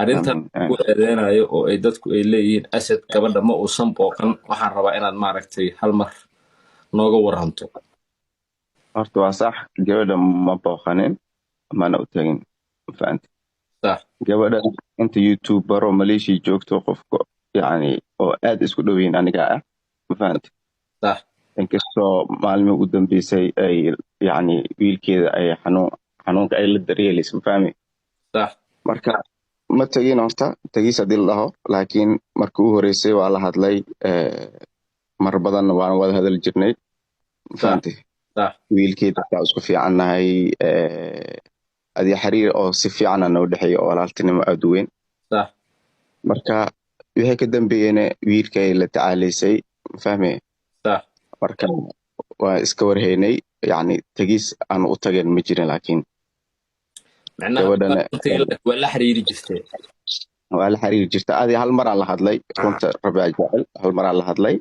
Arrintan Amiin. ku eedeynayo oo ay dadku ay leeyihiin Asad gabadha ma uusan booqan, waxaan rabaa inaad maaragtay hal mar nooga waranto. Horta waa sax, gabadha ma booqanin mana u tagin, ma fahanti? Sax. Gabadha inta YouTuber oo Malaysia joogto, qofka yani oo aad isku dhoweyn aniga ah, ma fahanti? Sax. Inkastoo maalmihii ugu dambeysay ay yani wiilkeeda ay xanuunka ay la daryeelayso, ma fahmi? Sax. Marka ma tegin horta tegiis haddii la dhaho, laakiin markii u horeysay waa la hadlay, mar badanna waan wada hadali jirnay, ma fahanti? Sax. Wiilkeeda taa isku fiicannahay, adi xiriir oo si fiicana noo dhexeeya oo walaaltinimo aad u weyn. Marka wixii ka dambeeyena wiilkay la tacaalaysay, ma fahmi? Sax. Marka waa iska warhaynay, yani tegiis aan u tageen ma jirin, laakiin macnaha gabadhana waa la xiriiri jirtay. Waa la xiriiri jirta. Adi hal maraan la hadlay, runta rabaa jecel, hal maraan la hadlay.